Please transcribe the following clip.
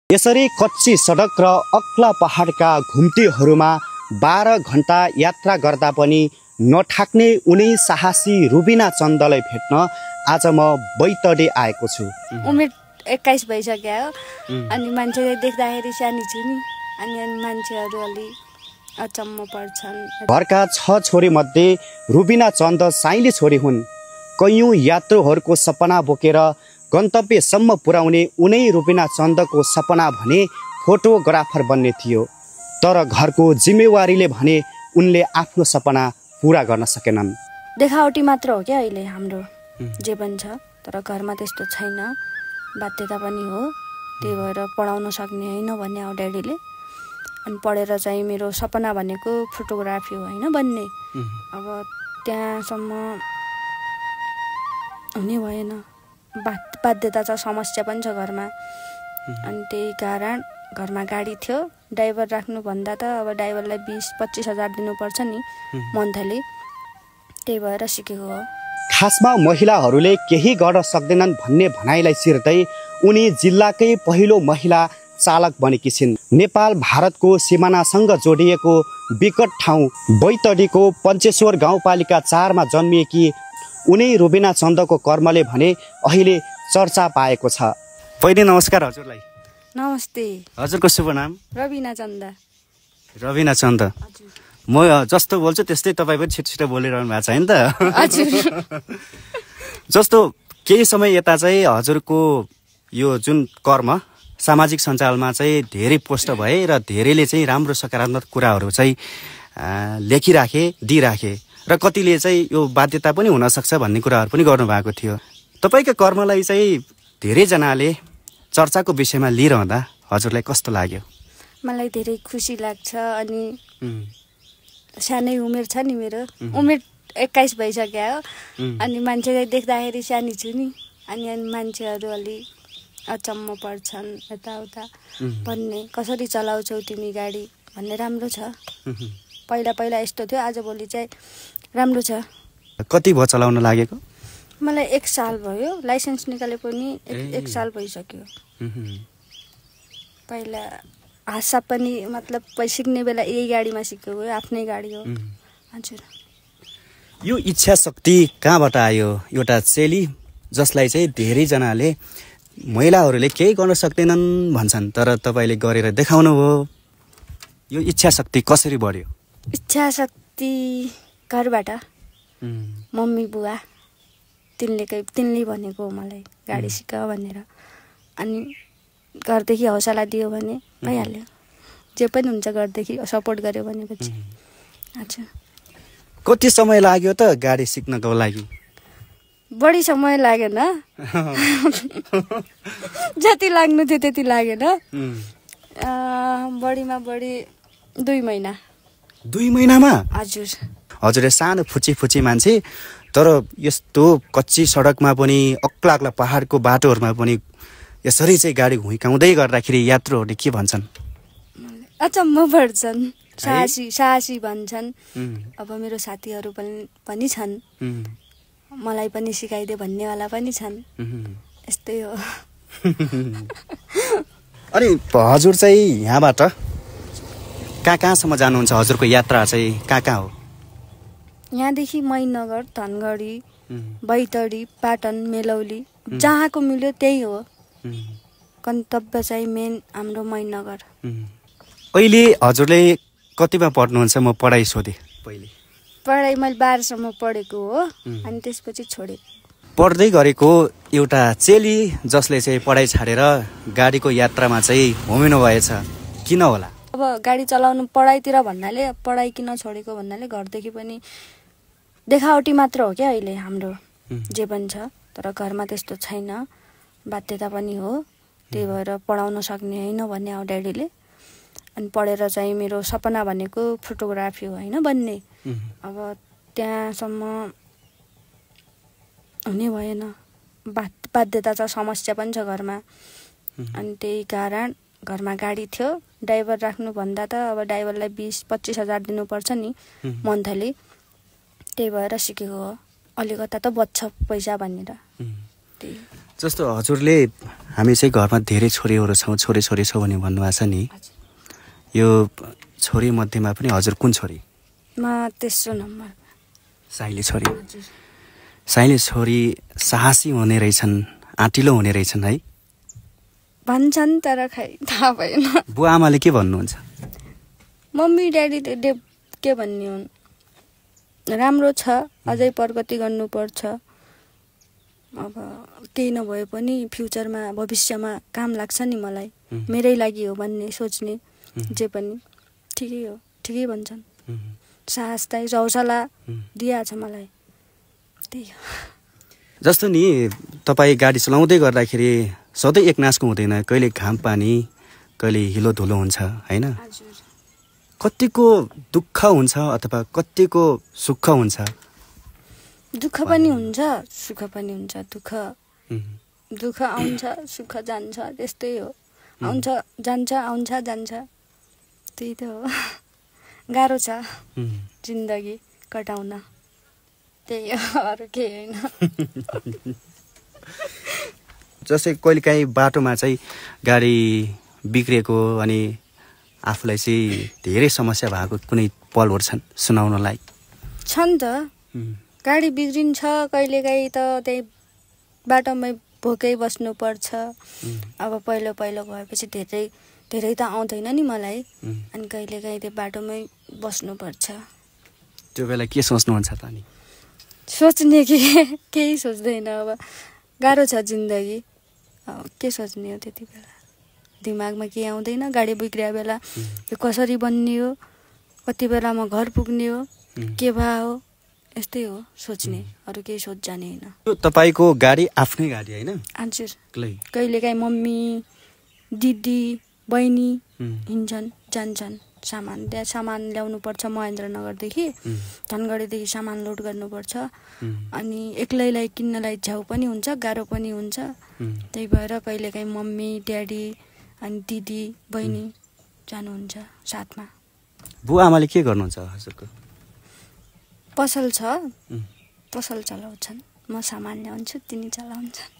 यसरी कच्ची सडक र अग्ला पहाडका घुम्तीहरूमा 12 घण्टा यात्रा गर्दा पनि नठाक्ने उनी साहसी रुबिना चन्दलाई भेट्न आज म बैतडी आएको छु। उमेर 21 भइसक्यो अनि मान्छेले देख्दाखेरि सानी छु नि अनि मान्छेहरू अलि अचम्म पर्छन्। घरका 6 छोरी मध्ये रुबिना चन्द साइली छोरी हुन्। कैयौं यात्रुहरूको सपना बोकेर गन्तव्यसम्म पुर्याउने उनै रुबिना चन्दको सपना भने फोटोग्राफर बन्ने थियो। तर घरको जिम्मेवारीले भने उनले आफ्नो सपना पूरा गर्न सकेनन्। देखावटी मात्र हो क्या अहिले हाम्रो जे पनि छ, तर घरमा त्यस्तो छैन, बाध्यता पनि हो। त्यही भएर पढाउन सक्ने होइन भन्ने हो ड्याडीले। अनि पढेर चाहिँ मेरो सपना भनेको फोटोग्राफी हो होइन बन्ने। अब त्यहाँसम्म हुने भएन, बाध्यता छ, समस्या पनि छ घरमा। अनि त्यही कारण घरमा गाडी थियो, ड्राइभर राख्नु भन्दा त अब ड्राइभरलाई 20-25 हजार दिनुपर्छ नि मन्थली, त्यही भएर सिकेको हो। खासमा महिलाहरूले केही गर्न सक्दैनन् भन्ने भनाइलाई सिर्दै उनी जिल्लाकै पहिलो महिला चालक बनेकी छिन्। नेपाल भारतको सिमानासँग जोडिएको विकट ठाउँ बैतडीको पञ्चेश्वर गाउँपालिका 4 मा जन्मिएकी उनी रुबिना चन्दको कर्मले भने अहिले चर्चा पाएको छ। पहिले नमस्कार हजुरलाई। नमस्ते। हजुरको शुभ नाम? रबिना चन्द। रबिना चन्द। म जस्तो बोल्छु त्यस्तै तपाईँ पनि छिटो छिटो बोलिरहनु भएको छ होइन त? हजुर। जस्तो केही समय यता चाहिँ हजुरको यो जुन कर्म सामाजिक सञ्जालमा चाहिँ धेरै पोस्ट भए र धेरैले चाहिँ राम्रो सकारात्मक कुराहरू चाहिँ लेखिराखे, दिइराखे र कतिले चाहिँ यो बाध्यता पनि हुनसक्छ भन्ने कुराहरू पनि गर्नुभएको थियो। तपाईँको कर्मलाई चाहिँ धेरैजनाले चर्चाको विषयमा लिइरहँदा हजुरलाई कस्तो लाग्यो? मलाई धेरै खुसी लाग्छ। अनि सानै उमेर छ नि मेरो, उमेर 21 भइसक्यो अनि मान्छेले देख्दाखेरि सानी छु नि अनि मान्छेहरू अलि अचम्म पर्छन्, यताउता भन्ने, कसरी चलाउँछौ तिमी गाडी भन्ने। राम्रो छ, पहिला पहिला यस्तो थियो, आजभोलि चाहिँ राम्रो छ। कति भयो चलाउन लागेको? मलाई 1 साल भयो, लाइसेन्स निकाले पनि 1 साल भइसक्यो। पहिला हासा पनि मतलब सिक्ने बेला यही गाडीमा सिकेको हो, आफ्नै गाडी हो। हजुर। यो इच्छा शक्ति कहाँबाट आयो? एउटा चेली जसलाई चाहिँ धेरैजनाले महिलाहरूले केही गर्न सक्दैनन् भन्छन्, तर तपाईँले गरेर देखाउनु हो। यो इच्छा शक्ति कसरी बढ्यो? इच्छा शक्ति घरबाट, मम्मी बुवा तिनले भनेको हो मलाई गाडी सिक भनेर। अनि घरदेखि हौसला दियो भने भइहाल्यो, जे पनि हुन्छ घरदेखि सपोर्ट गर्यो भनेपछि। अच्छा। कति समय लाग्यो त गाडी सिक्नको लागि? बढी समय लागेन, जति लाग्नु थियो त्यति लागेन। बढीमा बढी 2 महिना। 2 महिनामा? हजुर। हजुर सानो फुची मान्छे, तर यस्तो कच्ची सडकमा पनि अग्ला अग्ला पहाडको बाटोहरूमा पनि यसरी चाहिँ गाडी हुइकाउँदै गर्दाखेरि यात्रुहरूले के भन्छन्? अचम्म पर्छन्, साहसी भन्छन्। अब मेरो साथीहरू पनि छन्, मलाई पनि सिकाइदे भन्नेवाला पनि छन्। यस्तै हो। अनि हजुर चाहिँ यहाँबाट कहाँसम्म जानुहुन्छ? हजुरको यात्रा चाहिँ कहाँ हो? यहाँदेखि मैनगर, धनगढी, बैतडी, पाटन, मेलौली, जहाँको मिल्यो त्यही हो। गन्तव्य चाहिँ मेन हाम्रो मैनगर। अहिले हजुरले कतिमा पढ्नुहुन्छ? म पढाइ सोधेँ पहिले। पढाइ मैले 12 सम्म पढेको हो अनि त्यसपछि छोडेँ। पढ्दै गरेको एउटा चेली जसले चाहिँ पढाइ छाडेर गाडीको यात्रामा चाहिँ होमिनु भएछ, किन होला? अब गाडी चलाउनु पढाइतिर भन्नाले, पढाइ किन छोडेको भन्नाले घरदेखि पनि देखावटी मात्र हो क्या अहिले हाम्रो जे पनि छ, तर घरमा त्यस्तो छैन, बाध्यता पनि हो। त्यही भएर पढाउन सक्ने होइन भन्ने हो ड्याडीले। अनि पढेर चाहिँ मेरो सपना भनेको फोटोग्राफी हो होइन बन्ने। अब त्यहाँसम्म हुने भएन, बाध्यता छ, समस्या पनि छ घरमा। अनि त्यही कारण घरमा गाडी थियो, ड्राइभर राख्नु भन्दा त अब ड्राइभरलाई 20-25 हजार दिनुपर्छ नि मन्थली, त्यही भएर सिकेको हो। अलिकता त बच्छ पैसा भनेर। जस्तो हजुरले हामी चाहिँ घरमा धेरै छोरीहरू छौँ छोरी छौँ भने भन्नुभएको छ नि यो छोरी मध्येमा पनि हजुर कुन छोरी म तेस्रो नम्बर साइली छोरी साइली छोरी साहसी हुने रहेछन् आँटिलो हुने रहेछन् है भन्छन् तर खै थाहा भएन बुवा आमाले के भन्नुहुन्छ मम्मी ड्याडीले के भन्ने हुन् राम्रो छ अझै प्रगति गर्नुपर्छ अब केही नभए पनि फ्युचरमा भविष्यमा काम लाग्छ नि मलाई मेरै लागि हो भन्ने सोच्ने जे पनि ठिकै भन्छन् साहस चाहिँ हौसला दिइहाल्छ मलाई त्यही हो जस्तो नि तपाईँ गाडी चलाउँदै गर्दाखेरि सधैँ एकनासको हुँदैन कहिले घाम पानी कहिले हिलो धुलो हुन्छ होइन कतिको दुःख हुन्छ अथवा कतिको सुख हुन्छ दुःख पनि हुन्छ सुख पनि हुन्छ दुःख आउँछ सुख जान्छ त्यस्तै हो आउँछ जान्छ आउँछ जान्छ त्यही त हो गाह्रो छ जिन्दगी कटाउन त्यही हो अरू केही होइन जस्तै कहिलेकाहीँ बाटोमा चाहिँ गाडी बिग्रेको अनि आफूलाई चाहिँ धेरै समस्या भएको कुनै पलहरू छन् सुनाउनलाई छन् त गाडी बिग्रिन्छ कहिलेकाहीँ त त्यही बाटोमै भोकै बस्नुपर्छ अब पहिलो भएपछि धेरै त आउँदैन नि मलाई अनि कहिलेकाहीँ त्यो बाटोमै बस्नुपर्छ त्यो बेला के सोच्नुहुन्छ त नि सोच्ने कि केही सोच्दैन अब गाह्रो छ जिन्दगी के सोच्ने हो त्यति बेला दिमागमा केही आउँदैन गाडी बिग्रिया बेला यो कसरी बन्ने हो कति बेलामा घर पुग्ने हो के भए हो यस्तै हो सोच्ने अरू केही सोच जाने होइन तपाईँको गाडी आफ्नै गाडी होइन हजुर कहिलेकाहीँ मम्मी दिदी बहिनी हिँड्छन् जान्छन् सामान ल्याउनु पर्छ महेन्द्रनगरदेखि धनगढीदेखि सामान लोड गर्नुपर्छ अनि एक्लैलाई किन्नलाई झ्याउ पनि हुन्छ गाह्रो पनि हुन्छ त्यही भएर कहिलेकाहीँ मम्मी ड्याडी अनि दिदी बहिनी जानुहुन्छ साथमा बुवा आमाले के गर्नुहुन्छ हजुरको पसल छ पसल चलाउँछन् म सामान ल्याउँछु तिनी चलाउँछन्